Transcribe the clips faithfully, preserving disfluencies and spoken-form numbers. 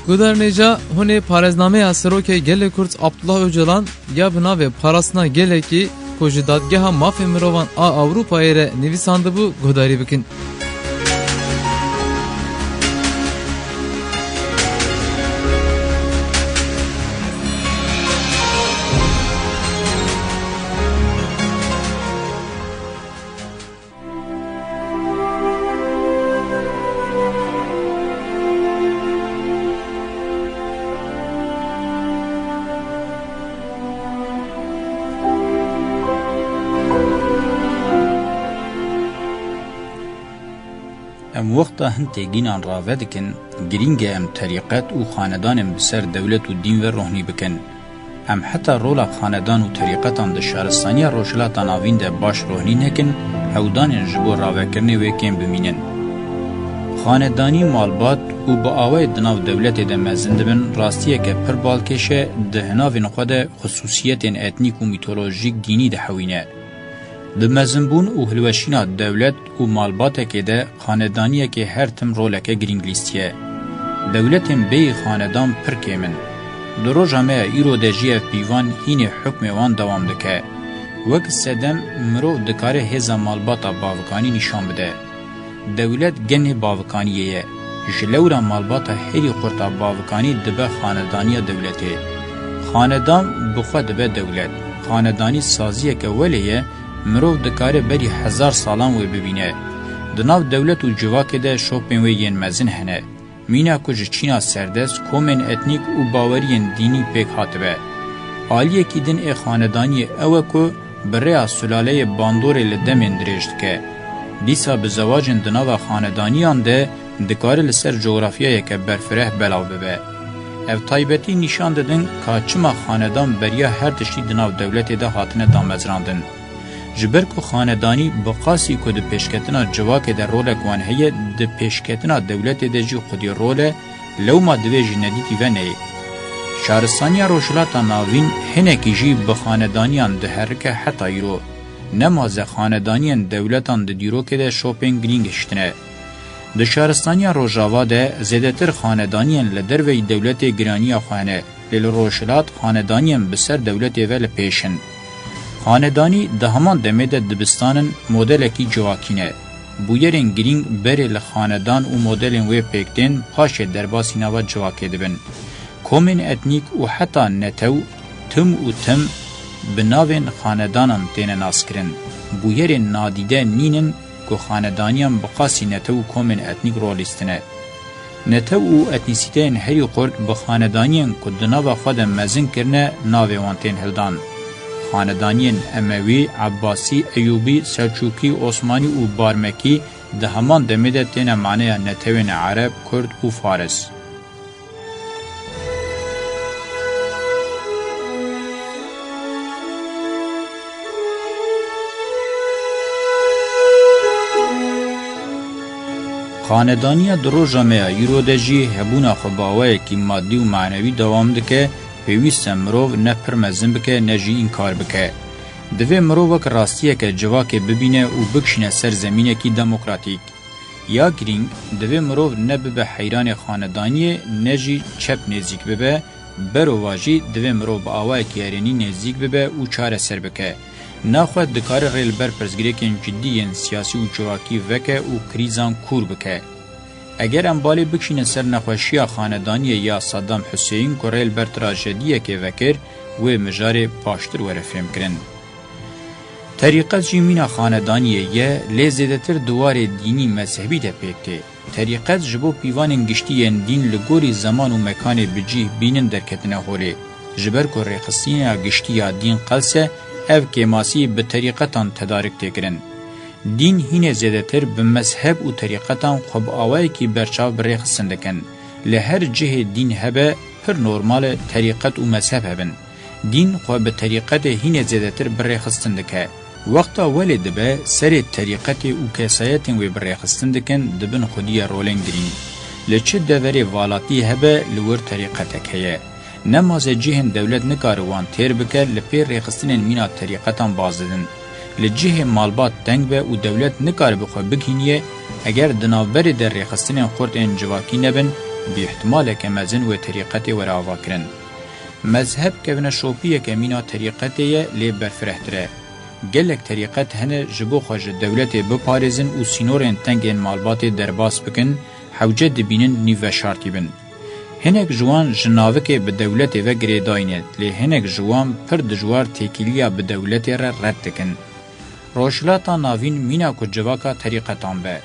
Guhdarên hêja, hûn ê parêznameya Serokê Gelê Kurd Abdullah Ocalan ya bi navê Parastina Gelekî ku ji Dadgeha Mafê Mirovan a Ewropayê re nivîsandibû guhdarî bikin. Em wexta hin têgînan rave dikin, girîng e em terîqet û xanedanên bi ser dewlet û dîn ve rohnî bikin. Em heta rola xanedan û terîqetan di şaristaniya Rojhilata Navîn de baş rohnî nekin, hewdanên ji bo ravekirinê wê kêm bimînin. Xanedanî, malbat û bi awayê di nav dewletê de mezin dibin, rastiyeke pir balkêş e, di hinavên xwe de xisûsiyetên etnîk û mîtolojîk dînî dihewîne. Bi mezinbûn û hilweşîna dewlet û malbatekê de xanedaniyekê her tim roleke girîng lîstiye. Dewletên bêyî xanedan pir kêm in. Di roja me ya îro de jî ev pîvan hînê hukmê wan dewam dike. Wek sedem, mirov dikare hêza malbata bavikanî nîşan bide. Dewlet genê bavikaniyê ye. Ji lewra malbata herî xurt a bavikanî dibe xanedaniya dewletê. Xanedan bi xwe dibe dewlet. Xanedanî saziyeke welê ye, mirov dikare berî hezar salan wê bibîne. Di nav dewlet û civakê de şopên wê yên mezin hene. Mîna ku ji çîna serdest, komên etnîk û baweriyên dînî pêk hatibe. Aliyekî din ê xanedaniyê ew e ku bi rêya sulaleyê bandorê li demên dirêj dike. Dîsa bi zewacên di nava xanedaniyan de dikare li ser cografyayeke berfireh belav bibe. Ev taybetî nîşan didin ka çima xanedan beriya her tiştî di nav dewletê de hatine damezrandin. Ji ber ku xanedanî bi qasî ku di pêşketina civakê de rolek wan heye, di pêşketina dewletê de jî xwedî rol e, lewma divê ji nedîtî ve neyê. Şaristaniya Rojhilata Navîn hinekî jî bi xanedaniyan diherike heta îro. Nemaze xanedaniyên dewletan di dîrokê de şopên girîng hiştine. Di şaristaniya Rojava de zêdetir xanedaniyên li derveyî dewletê giraniya xwe hene. Lê li Rojhilat xanedaniyên bi ser dewletê ve li pêş in. Xanedanî di heman demê de dibistan in, modelekî civakî ne. Bûyerên girîng berê li xanedan û modelên wê pêk tên, paşê derbasî nava civakê dibin. Komên etnîk û heta netew tim û tim bi navên xanedanan têne naskirin. Bûyerên nadîde nîn in ku xanedaniyan bi qasî netew û komên etnîk rolîstine. Netew û etnîsîteyên herî xurt bi xanedaniyên ku di nava xwe de mezin kirine navê wan tên hildan. Xanedaniyên Emewî, Ebbasî, Eyûbî, Selçûkî, Osmanî û Barmekî di heman demê de têne maneya netewên Ereb, Kurd û Faris. Xanedaniya di roja me ya îro de jî hebûna xwe bi awayekî madî û manewî dewam dike, pêwîst e mirov ne pir mezin bike ne jî înkar bike. Divê mirov wek rastiyeke civakê bibîne û bikişîne ser zemînekî demokratîk. Ya girîng, divê mirov ne bibe heyranê xanedaniyê ne jî çep nêzîk bibe, berova jî divê mirov bi awayekî erênî nêzîk bibe û çareser bike. Naxwe dikare rê li ber pirsgirêkên cidî yên siyasî û civakî veke û krîzan kûr bike. Eger em balê bikişînin ser nexweşiya xanedaniyê ya Saddam Huseyîn ku rê li ber trajediyekê vekir, wê mijarê baştir were fêmkirin. Terîqet jî mîna xanedaniyê ye, lê zêdetir di warê dînî mezhebî de pêk tê. Terîqet ji bo pîvanên giştî yên dîn li gorî zeman û mekanê bi cih bînin derketine holê. Ji ber ku rêxistina giştî ya dîn qels e, ev kêmasî bi terîqetan tedarik tê kirin. Dîn hînê zêdetir bi mezheb û terîqetan xwe bi awayekî berçav bi rêxistin dikin. Li her cihê dîn hebe, pir normal e terîqet û mezheb hebin. Dîn xwe bi terîqetê hînê zêdetir bi rêxistin dike. Wexta welê dibe, serê terîqetê û kesayetên wê bi rêxistin dikin, dibin xwediyê rolên girîng. Li çi deverê valatî hebe, li wir terîqetek heye. Nemaze cihên dewlet nikare wan têr bike, li pê rêxistinên mîna terîqetan baz didin. Li cihê malbat teng be û dewlet nikare bi xwe bigihîniye, eger di navberê de rêxistinên xurt ên civakî nebin, bi îhtimaleke mezin wê terîqetê were avakirin. Mezheb kevneşopiyeke mîna terîqetê ye, lê berfirehtir e. Gelek terîqet hene ji bo xwe ji dewletê biparêzin û sînorên teng ên malbatê derbas bikin, hewce dibînin nîvveşartî bin. Hinek ji wan ji navikê bi dewletê ve girêdayî ne, lê hinek ji wan pir dijwar têkiliya bi dewletê re red dikin. Rojhilata Navîn mîna ku civaka terîqetan be.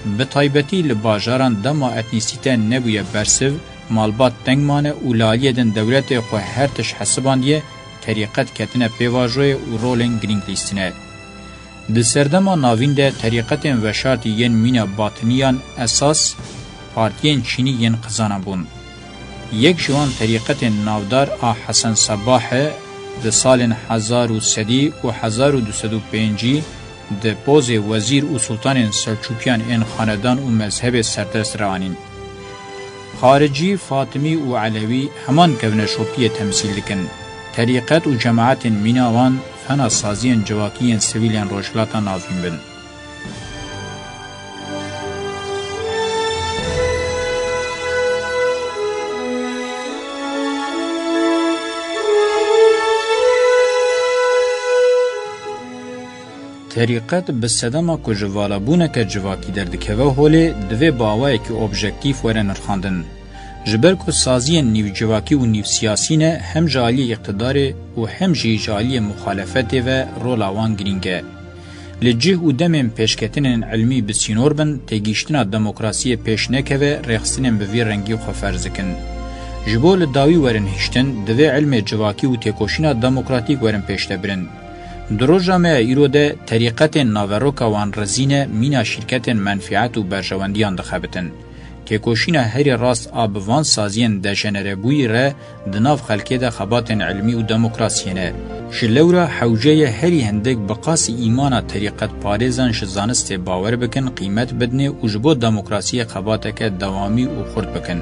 Bi taybetî li bajaran dema etnîsîte nebûye bersiv, malbat teng mane û li aliyê din dewletê xwe her tişt hesibandiye, terîqet ketine pêvajoyê û rolên girîng lîstine. Di serdema navîn de terîqetên veşartî yên mîna batiniyan esas partiyên çînî yên xizanan bûn. Yek ji wan terîqetên navdar a Hesen Sebah e, di salên hezar û sedî û hezar û du sed û pêncî di pozê wezîr û sultanên Selçûkiyan ên xanedan û mezhebê serdest re anîn. Xaricî, Fatimî û Elewî heman kevneşopiyê temsîl dikin. Terîqet û cemaetên mîna wan fena saziyên civakî yên sivîl ên Rojhilata Navîn bin. Terîqet bi sedema ku ji valabûneke civakî derdikeve holê, divê bi awayekî objektîf were nirxandin. Ji ber ku saziyên nîvcivakî û nîvsiyasî ne, hem ji aliyê îqtidarê û hem jî ji aliyê muxalefetê ve rola wan girîng e. Li cih û demên pêşketinên ilmî bi sînor bin, têgihiştina demokrasiyê pêş nekeve, rêxistinên bi vî rengî xwe ferz dikin. Ji bo li dawî werin hiştin, divê ilmê civakî û têkoşîna demokratîk werin pêşde birin. Di roja me ya îro de terîqetên naveroka wan rizîne mîna şîrketên menfîet û berjewendiyan dixebitin. Têkoşîna herî rast a bi van saziyên dejenerebûyî re di nav xelkê de xebatên ilmî û demokrasiyê ne. Ji lewra hewce ye herî hindik bi qasî îmana terîqetparêzan ji zanistê bawer bikin, qîmet bidinê û ji bo demokrasiyê xebateke dewamî û xurt bikin.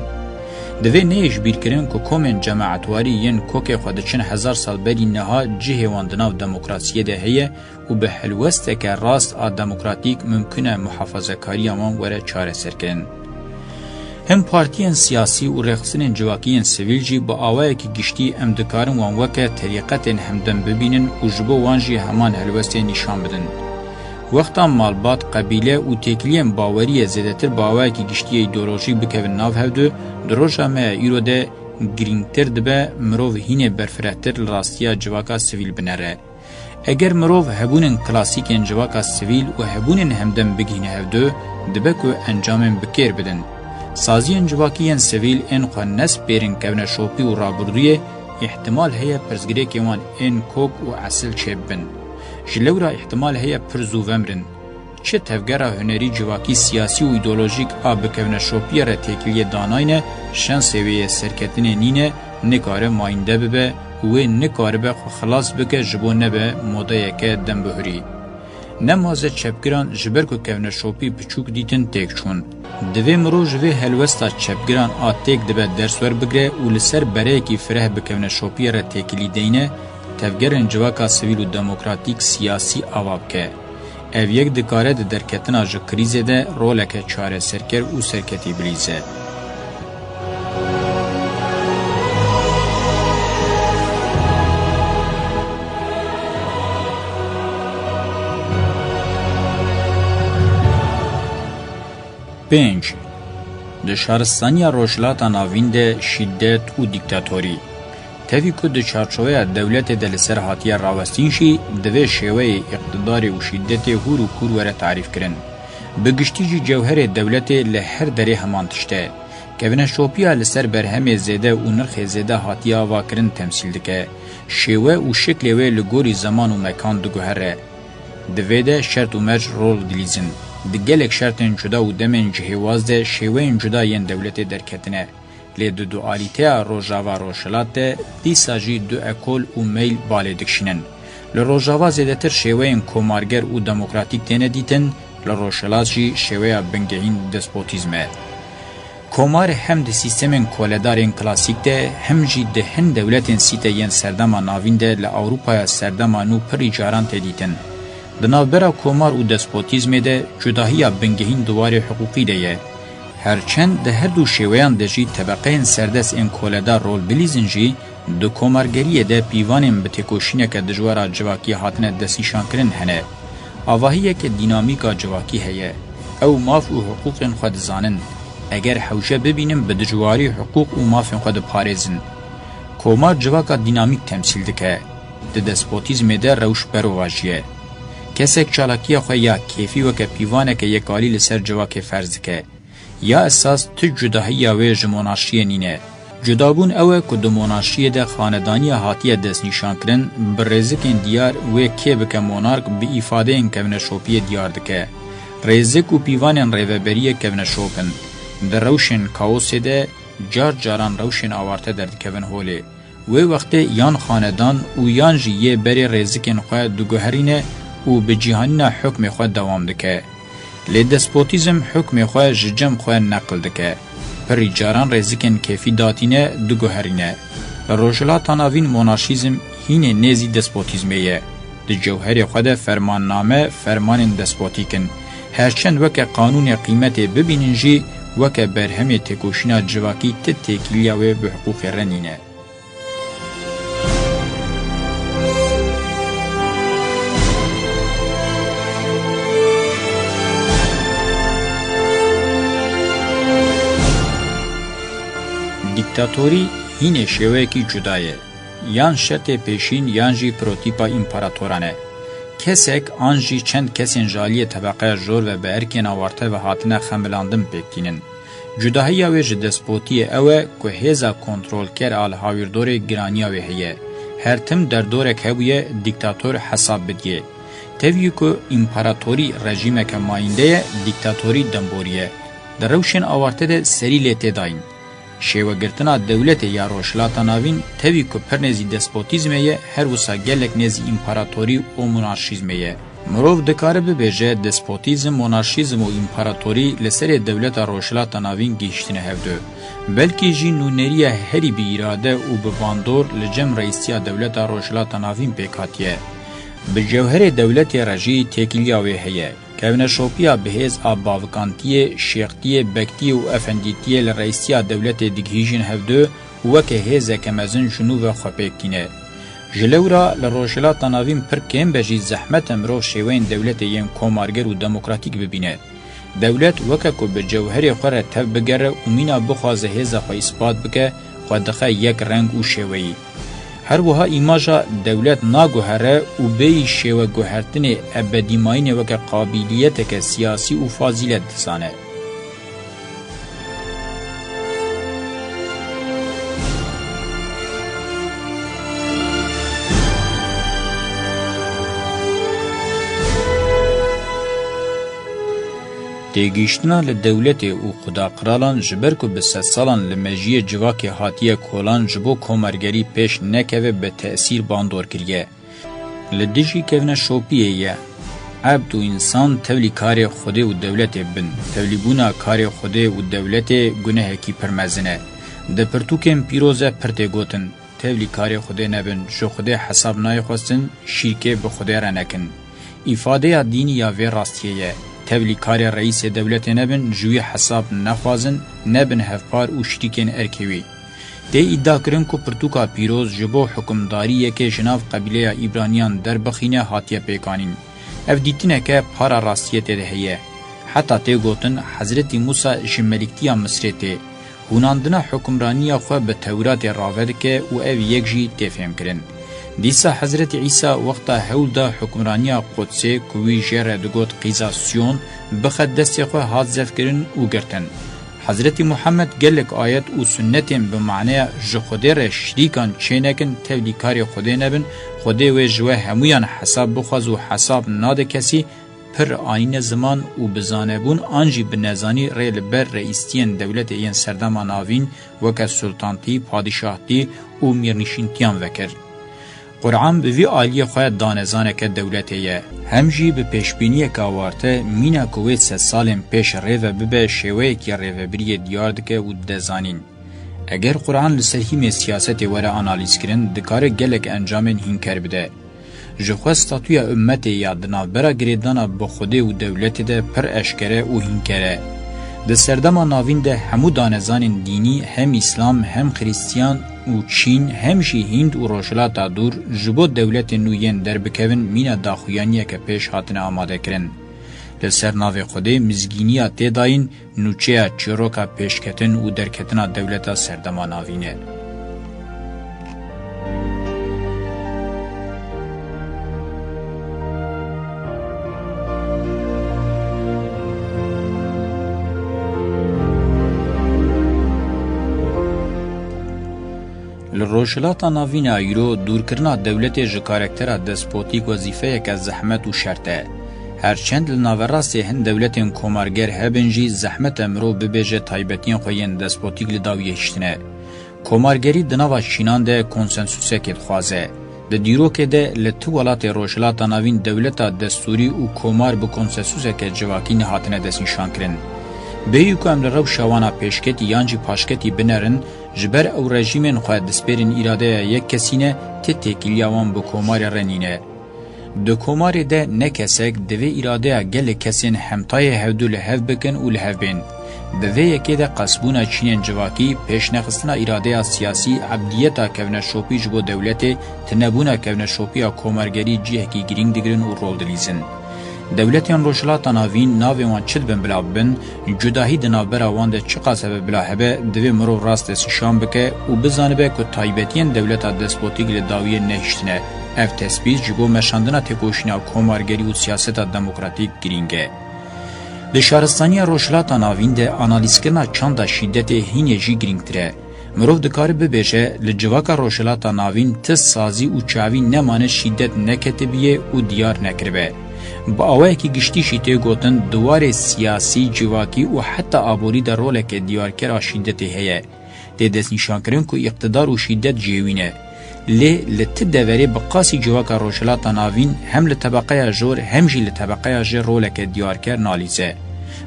Divê neyê ji bîr kirin ku komên cemaetwarî yên kokê xwe diçin hezar sal berî niha cihê wan di nav demokrasiyê de heye û bi helwesteke rast a demokratîk mimkun e muhafazekariya wan were çareserkirin. Hin partiyên siyasî û rêxistinên civakî yên sivîl jî bi awayekî giştî em dikarin wan weke terîqetên hemdem bibînin û ji bo wan jî heman helwestê nîşan bidin. Wexta malbat, qebîle û têkiliyên baweriyê zêdetir bi awayekî giştî yê îdeolojîk bikevin nav hevdu, di roja me ya îro de girîngtir dibe mirov hînê berfirehtir li rastiya civaka sivîl binere. Eger mirov hebûnên klasîk ên civaka sivîl û hebûnên hemdem bigihîne hevdu, dibe ku encamên bi kêr bidin. Saziyên civakî yên sivîl ên xwe nesp pêrin kevneşopî û rabirdûyê, îhtimal heye pirsgirêkên wan ên kok û esil çêbibin. Ji lewra îhtimal heye pir zû vemirin. Çi tevgera hunerî, civakî, siyasî û îdeolojîk a bi kevneşopiyê re têkiliyê danayne, şansê wê yê serketinê nîne, nikare mayînde bibe û wê nikaribe xwe xilas bike ji bo nebe modeyeke dembihurî. Ne maze çepgiran ji ber ku kevneşopî piçûk dîtin têk çûn. Divê mirov ji vê helwesta çepgiran a têk dibe ders werbigire û li ser bereyekî fireh bi kevneşopiyê re têkilî deyne, tevgerên civaka sivîl û demokratîk siyasî ava bike. Ev yek dikare di derketina ji krîzê de roleke çareserker û serketî bilîze. Pênc. Di şaristaniya Rojhilata Navîn de şîdet û dîktatorî. Tevî ku di çarçoveya dewletê de li ser hatiye rawestîn jî, divê şêweyê îqtidarê û şîdetê hûr û kûr were tarîfkirin. Bi giştî jî cewherê dewletê li her derê heman tişt e. Kevneşopiya li ser berhemê zêde û nirxê zêde hatiye avakirin temsîl dike. Şêwe û şiklê wê li gorî zeman û mekan diguhere. Di vê de şert û merc rol dilîzin. Di gelek şertên cuda û demên cihêwaz de şêweyên cuda yên dewletê derketine. Lê di dualîteya Rojava Rojhilat de dîsa jî du ekol û meyl balê dikişînin. Li Rojava zêdetir şêweyên komarger û demokratîk têne dîtin, li Rojhilat jî şêweya bingehîn despotîzm e. Komar hem di sîstemên koledar ên klasîk de, hem jî di hin dewletên sîte yên serdema navîn de li Ewropaya serdema nû pirî caran tê dîtin. Di navbera komar û despotîzmê de cudahiya bingehîn di warê hiqûqî de ye. Her çend di her du şêweyan de jî tebeqeyên serdest ên koledar rol bilîzin jî, di komargeriyê de pîvanên bi têkoşîneke dijwar a civakî hatine destnîşankirin hene. Avahiyeke dînamîk a civakî heye. Ew maf û hiqûqên xwe dizanin. Eger hewce bibînin, bi dijwarî hiqûq û mafên xwe diparêzin. Komar civaka dînamîk temsîl dike. Di despotîzmê de rewş berovajî ye. Kesek çalakiya xwe ya kêfî weke pîvaneke yekalî li ser civakê ferz dike. Ya esas tu cudahiya wê ji monarşiyê nîne. Cudabûn ew e ku di monarşiyê de xanedaniya hatiye destnîşankirin, bi rêzikên diyar wê kê bike monark, bi îfadeyên kevneşopiyê diyar dike. Rêzik û pîvanên rêveberiyê kevneşop in. Di rewşên kaosê de car caran rewşên awarte derdikevin holê. Wê wextê yan xanedan û yan jî yê berê rêzikên xwe diguherîne û bi cîhanîna hukmê xwe dewam dike. Lê despotîzm hukmê xwe ji cem xwe neqil dike. Pirî caran rêzikên kêfî datîne, diguherîne. Li Rojhilata Navîn monarşîzm hînê nêzî despotîzmê ye. Di cewherê xwe de fermanname fermanên despotîk in. Her çend weke qanûnê qîmetê bibînin jî, weke berhemê têkoşîna civakî ti têkiliya wê bi hiqûqê re nîne. Dîktatorî hînê şêweyekî cuda ye. Yan şertê pêşîn yan jî protîpa împaratoran e. Kesek an jî çend kesên ji aliyê tebeqeya jor ve bi erkên awarte ve hatine xemilandin pêk tînin. Cudahiya wê ji despotiyê ew e ku hêza kontrolker a li hawîrdorê giraniya wê heye. Her tim derdorek hebûye dîktator hesab bidiyê. Tevî ku împaratorî rejîmeke mayînde ye, dîktatorî demborî ye. Di rewşên awarte de serî lê tê dayîn. Şêwegirtina dewletê ya Rojhilata Navîn tevî ku pir nêzî despotîzmê ye, her wisa gelek nêzî împaratorî û monarşîzmê ye. Mirov dikare bibêje, despotîzm, monarşîzm û împaratorî li serê dewleta Rojhilata Navîn gihîştine hevdu. Belkî jî nûneriya herî bi îrade û bi bandor li cem reîsiya dewleta Rojhilata Navîn pêk hatiye. Bi cewherê dewletê re jî têkiliya wê heye. Kevneşopiya bihêz a bavikantiyê, şêxtiyê, bektiyê û efendîtiyê li reîsiya dewletê digihîjin hevdu û weke hêzeke mezin ji nû ve xwe pêk tîne. Ji lewra li Rojhilata Navîn pir kêm be jî zehmet e mirov şêweyên dewletê yên komarger û demokratîk bibîne. Dewlet weke ku bi cewherê xwe re tev bigere û mîna bixwaze hêza xwe îspat bike, xwe dixe yek reng û şêweyî. Her wiha îmaja dewlet naguhere û bêyî şêweguhertinê ebedîmayînê weke qabîliyeteke siyasî û fazîlet dizane. Têgihiştina li dewletê û xuda qiralan ji ber ku bi sedsalan li mejiyê civakê hatiye kolan ji bo komargerî pêş nekeve bi tesîr bandor kiriye. Li dijî kevneşopiyê ye. Ebd û însan tevlî karê Xwedê û dewletê bin. Tevlîbûna karê Xwedê û dewletê gunehekî pir mezin e. Di pirtûkên pîroz de pir tê gotin, tevlî karê Xwedê nebin, ji Xwedê hesab nayê xwestin, şîrkê bi Xwedê re nekin. Îfadeya dînî ya vê rastiyê ye. Tevlî karê reîsê dewletê nebin, ji wî hesab nexwazin, nebin hevpar û şirîkên erkê wî. Tê îdia kirin ku pirtûka pîroz ji bo hukimdariyekê ji nav qebîleya Îbraniyan derbixîne hatiye pêkanîn. Ev dîtineke para rastiyê tê de heye. Heta tê gotin Hezretî Mûsa ji meliktiya Misrê tê. Hûnandina hukimraniya xwe bi Tewratê rave dike û ev yek jî tê fêhmkirin. Dîsa Hezretî Îsa wexta hewl da hukimraniya Qudsê ku wî jê re digot qîza Siyon, bixe destê xwe hat zevkirin û girtin. Hezretî Muhammed gelek ayet û sunnetên bi maneya ji Xwedê re şirîkan çênekin, tevlî karê Xwedê nebin, Xwedê wê ji we hemûyan hesab bixwaz û hesab nade kesî, pir anîne ziman û bi zanebûn an jî bi nezanî rê li ber reîstiyên dewletê yên serdema navîn weke sultantî, padîşahtî û mîrnişîntiyan vekir. Quran bi vî aliyê xwe danezaneke dewletê ye. Hem jî bi pêşbîniyeke awarte, mîna ku wê sed salên pêş rê ve bibe, şêweyekî rêvebiriyê diyar dike û dide zanîn. Eger Quran li ser hîmê siyasetê were analîzkirin, dikare gelek encamên hînker bide. Ji xwe statûya ummetê ya di navbera girêdana bi Xwedê û dewletê de pir eşkere û hînker e. Di Serdema Navîn de hemû danezanên dînî, hem Îslam, hem Xirîstiyan û Çîn, hem jî Hînd û Rojhilata Dûr, ji bo dewletên nû yên derbikevin, mîna daxuyaniyeke pêş hatine amadekirin. Li ser navê Xwedê mizgîniya tê dayîn, nûçeya çîroka pêşketin û derketina dewleta Serdema Navîn e. Li Rojhilata Navîn a îro, dûrkirina dewletê ji karaktera despotîk wezîfeyeke zehmet û şert e. Her çend li naverastê hin dewletên komarger hebin jî, zehmet e mirov bibêje taybetiyên xwe yên despotîk li dawiyê hiştine. Komargerî di nava çînan de konsensusekê dixwaze. Di dîrokê de li ti welatê Rojhilata Navîn dewleta destûrî û komar bi konsensuseke civakî nehatine destnîşankirin. Bêyî ku em li rewşa wan a pêşketî yan jî paşketî binerin, ji ber ew rejîmên xwe dispêrin îradeya yek kesî ne, ti têkiliya wan bi komarê re nîne. Di komarê de ne kesek divê îradeya gelek kesên hemtayê hevdu li hev bikin û li hev bên. Di vê yekê de qesbûna çînên civakî, pêşnexistina îradeya siyasî, ebdiyeta kevneşopî ji bo dewletê, tinebûna kevneşopiya komargerî cihekî girîng digirin û rol dilîzin. Dewletên Rojhilata Navîn navên wan çi dibin bila bibin, cudahî di navbera wan de çiqas hebe bila hebe, divê mirov rast destnîşan bike û bizanibe ku taybetiyên dewleta despotîk li dawiyê nehiştine. Ev tespît ji bo meşandina têkoşîna komargerî û siyaseta demokratîk girîng e. Di şaristaniya Rojhilata Navîn de analîzkirina çanda şîdetê hînê jî girîngtir e. Mirov dikare bibêje, li civaka Rojhilata Navîn ti sazî û çavî nemane şîdet neketibûye û diyar nekiribe. Bi awayekî giştî jî tê gotin, di warê siyasî, civakî û heta aborî de roleke diyarker a şîdetê heye. Tê destnîşankirin ku îqtidar û şîdet cihê wî ne. Lê li ti deverê bi qasî civaka Rojhilata Navîn hem li tebeqeya jor hem jî li tebeqeya jê roleke diyarker nalîze.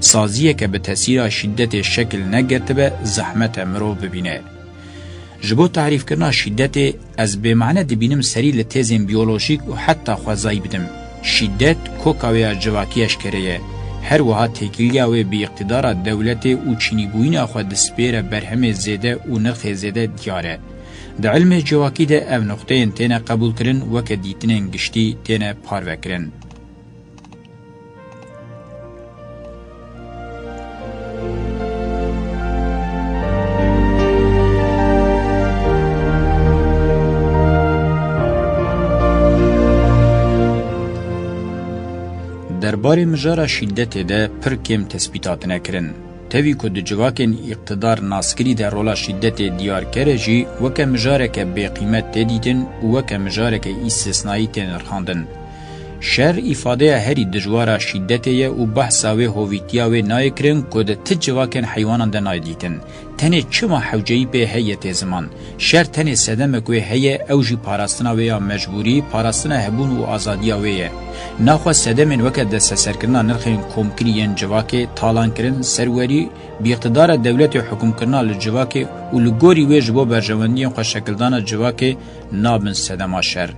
Saziyeke bi tesîra şîdetê şekil negirtibe, zehmet e mirov bibîne. Ji bo tarîfkirina şîdetê, ez bêmane dibînim serî li têzên biyolojîk û heta xwezayî bidim. Şîdet koka wê ya civakî eşkere ye. Her wiha têkiliya wê bi îqtidara dewletê û çînîbûyîna xwe dispêre berhemê zêde û nirxê zêde diyar e. Di ilmê civakî de ev nuqteyên têne qebûlkirin, weke dîtinên giştî têne parvekirin. Derbarê mijara şîdetê de pir kêm tespît hatine kirin. Tevî ku di civakên îqtidar naskirî de rola şîdetê diyarker e jî, weke mijareke bêqîmet tê dîtin û weke mijareke îstisnayî tê nirxandin. Şer îfadeya herî dijwar a şîdetê ye û behsa wê hovîtiya wê nayê kirin ku di ti civakên heywanan de nayê dîtin. Tenê çima hewceyî pê heye tê ziman. Şer tenê sedemek wê heye, ew jî parastina wê ya mecbûrî, parastina hebûn û azadiya wê ye. Naxwe sedemên weke desteserkirina nirxên komkirî yên civakê, talankirin, serwerî, bi îqtidara dewletê hukimkirina li civakê û li gorî wê ji bo berjewendiyên xwe şekildana civakê nabin sedema şer.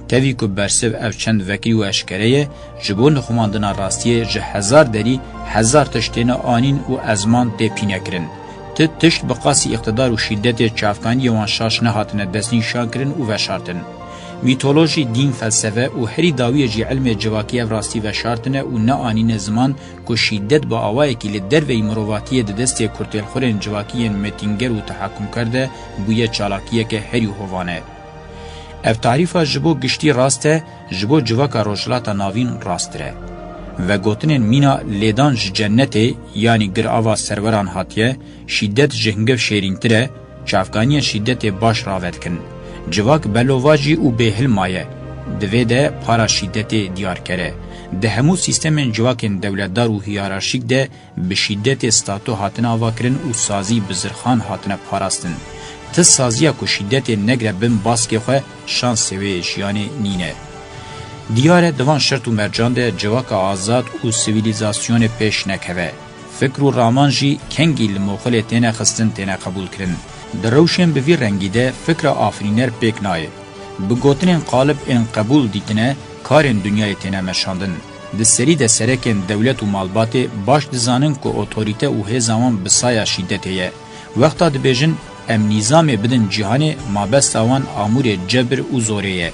Tevî ku bersiv ev çend vekirî û eşkere ye, ji bo nixumandina rastiyê ji hezar derî hezar tişt têne anîn û ezman tê pînekirin. Ti tişt bi qasî îqtidar û şîdetê çavkaniyê wan şaş nehatine destnîşankirin û veşartin. Mîtolojî, dîn, felsefe û herî dawiyê jî ilmê civakî ev rastî veşartine û neanîne ziman ku şîdet bi awayekî li derveyî mirovatiyê di destê kurtêlxurên civakî yên metînger û tehakumker de bûye çalakiyeke herî hovane. Ev tarîfa ji bo giştî rast e, ji bo civaka Rojhilata Navîn rasttir e. Vegotinên mîna lêdan ji cennetê, yanî girava serweran hatiye, şîdet ji hingiv şêrîntir e, çavkaniyên şîdetê baş rave dikin. Civak belovajî û bêhil maye. Di vê de para şîdetê diyarker e. Di hemû sîstemên civakên dewletdar û hiyerarşîk de bi şîdetê stato hatine avakirin û sazî bi zirxan hatine parastin. Ti saziya ku şîdetê negre bin baskê xwe, şansê wê yê jiyanê nîne. Diyar e di van şert û mercan de civaka azad û sivîlîzasyonê pêş nekeve. Fikr û raman jî kengî li moxilê têne xistin, têne qebûlkirin. Di rewşên bi vî rengî de fikra afirîner pêk nayê. Bi gotinên qalib ên qebûl dîtine, karên dinyayê têne meşandin. Di serî de serekên dewlet û malbatê baş dizanin ku otorîte û hêza wan bi saya şîdetê ye. Wexta dibêjin, "Em nîzamê bidin cîhanê", mabesta wan amûrê cebir û zorê ye.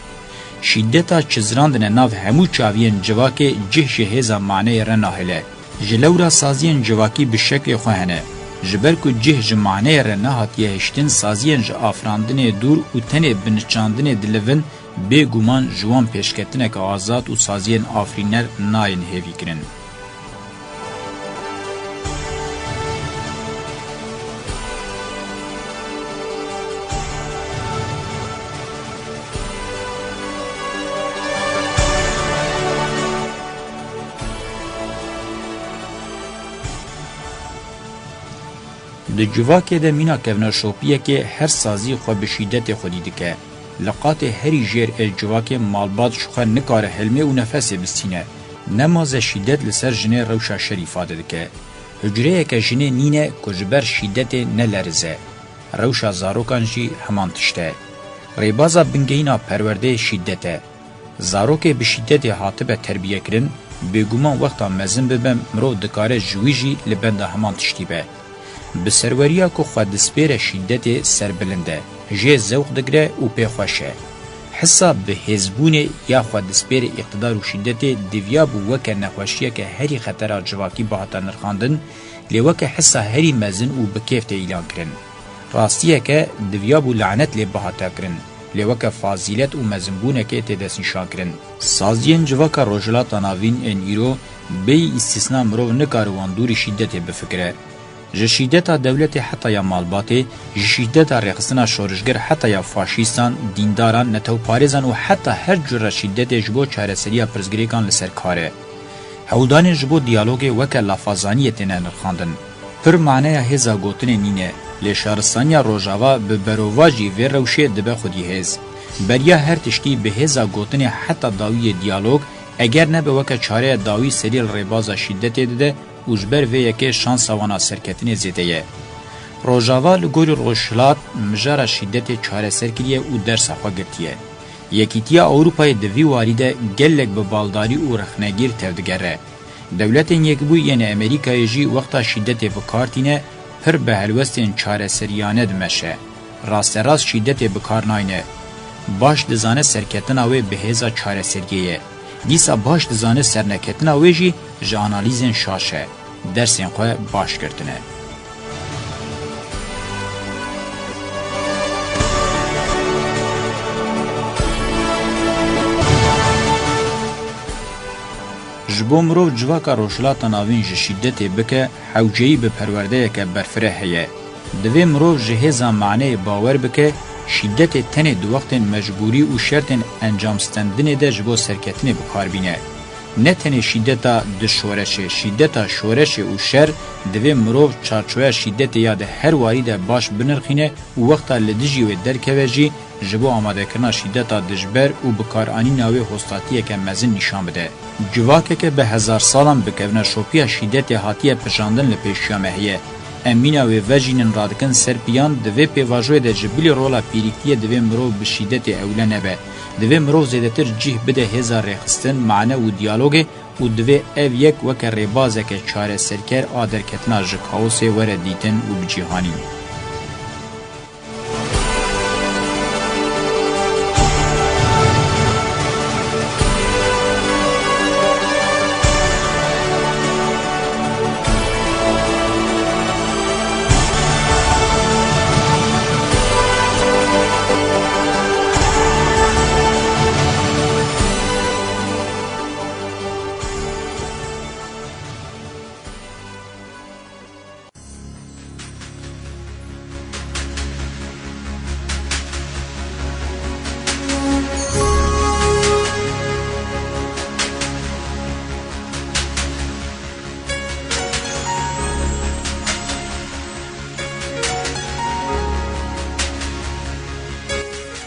Şîdeta çizrandine nav hemû çaviyên civakê cih ji hêza maneyê re nahêle. Ji lewra saziyên civakî bi şeklê xwe hene. Ji ber ku cih ji maneyê re nehatiye hiştin, saziyên ji afirandinê dûr û tenê bi niçandinê dilivin, bêguman ji wan pêşketineke azad û saziyên afirîner nayên hêvîkirin. Di civakê de mîna kevneşopiyekê her sazî xwe bi şîdetê xwedî dike. Li qatê herî jêr ê civakê malbat ji xwe nikare hilmê û nefesê bistîne. Nemaze şîdet li ser jinê rewşa şer îfade dike. Hucreyeke jinê nîne ku ji ber şîdetê nelerize. Rewşa zarokan jî heman tişt e. Rêbaza bingehîna perwerdeyê şîdet e. Zarokê bi şîdetê hatibe terbiyekirin, bêguman wexta mezin bibe, mirov dikare ji wî jî li benda heman tiştî be. Bi serweriya ku xwe dispêre şîdetê serbilind e, jê zewq digre û pê xweş e. Hisa bi hêzbûnê ya xwe dispêrê îqtidar û şîdetê diviya bû weke nexweşiyeke herî xetera civakî bihata nirxandin, lê weke hisa herî mezin û bi kêf tê îlan kirin. Rastiyeke diviya bû lanet lê bihata kirin, lê weke fazîlet û mezinbûnekê tê destnîşankirin. Saziyên civaka Rojhilata Navîn ên îro bêyî îstîsna mirov nikare wan dûrî şîdetê bifikire. Ji şîdeta dewletê heta ya malbatê, ji şîdeta rêxistina şorişger heta ya faşîstan, dîndaran, netewparêzan û heta her cure şîdetê ji bo çareseriya pirsgirêkan li ser kar e. Hewldanên ji bo diyalogê weke lafazaniyê têne nirxandin. Pir maneya hêza gotinê nîne, lê şaristaniya Rojava bi berovajî vê rewşê dibe xwedî hêz. Beriya her tiştî bi hêza gotinê heta dawiyê diyalog, eger nebe weke çareya dawî serî li rêbaza şîdetê dide û ji ber vê yekê şansa wan a serketinê zêde ye. Rojava li gorî Rojhilat mijara şîdetê çareser kiriye û dersa xwe girtiye. Yekîtiya Ewropayê di vî warî de gelek bi baldarî û rexnegîr tevdigere. Dewletên Yekbûyî yên Amerîkayê jî wexta şîdetê bi kar tîne, pir bi helwestên çareseriyane dimeşe. Rasterast şîdetê bi kar nayne. Baş dizane serketina wê bi hêza çareseriyê ye. Dîsa baş dizane serneketina wê jî ji analîzên şaş e. Dersên xwe baş girtine. Ji bo mirov civaka Rojhilata Navîn ji şîdetê bike, hewceyî bi perwerdeyeke berfireh heye. Divê mirov ji hêza maneyê bawer bike, şîdetê tenê di wextên mecbûrî û şertên encamstendinê de ji bo serketinê bi kar bîne. Ne tenê şîdeta di şoreşê, şîdeta şoreşê û şer divê mirov çarçoya şîdetê ya di her warî de baş binirxîne û wexta li dijî wê derkeve jî ji bo amadekirina şîdeta dijber û bikaranîna wê hostatiyeke mezin nîşan bide. Civakeke bi hezar salan bi kevneşopiya şîdetê hatiye pijandin li pêşiya me heye. Em mîna wê vejînin radikin ser piyan, di vê pêvajoyê de ji bilî rola pîrîktiyê divê mirov bi şîdetê ewle nebe. Divê mirov zêdetir cih bide hêza rêxistin, mane û diyalogê û divê ev yek weke rêbazeke çareserker a derketina ji kaosê were dîtin û bicîhanîn.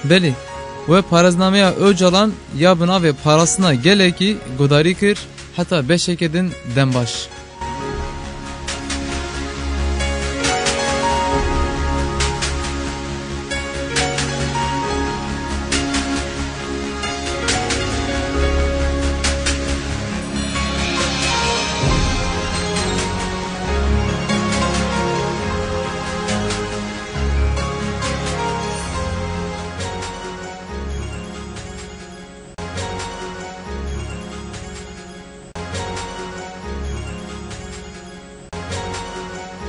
Belê, we parêznameya Ocalan ya bi navê Parastina Gelekî guhdarî kir, heta beşeke din dem baş.